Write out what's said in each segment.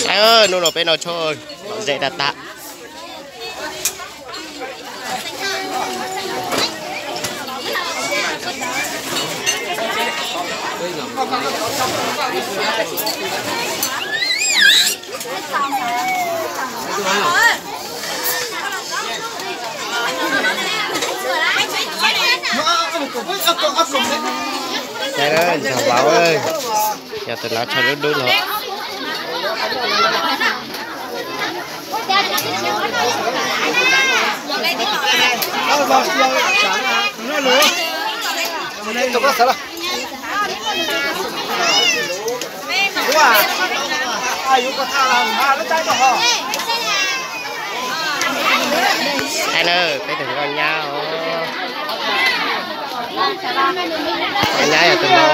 Saib, hnub no peb noj tshoob lom zem tag tag. Saib, ntshav vauv, yog tus no tsho dub dub no. Saib na, peb tus nkauj nyab os. Nkauj nyab yog tus no.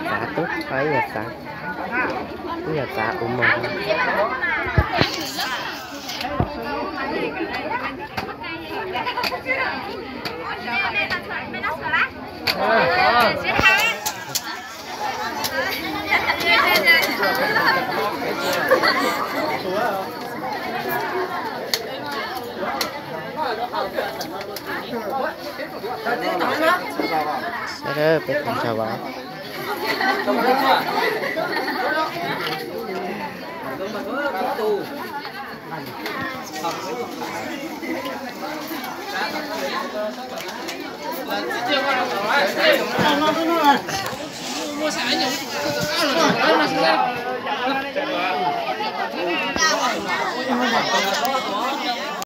Xav tub, ib yog xav, ib yog xav ua mog. Peb tus ntshav vauv.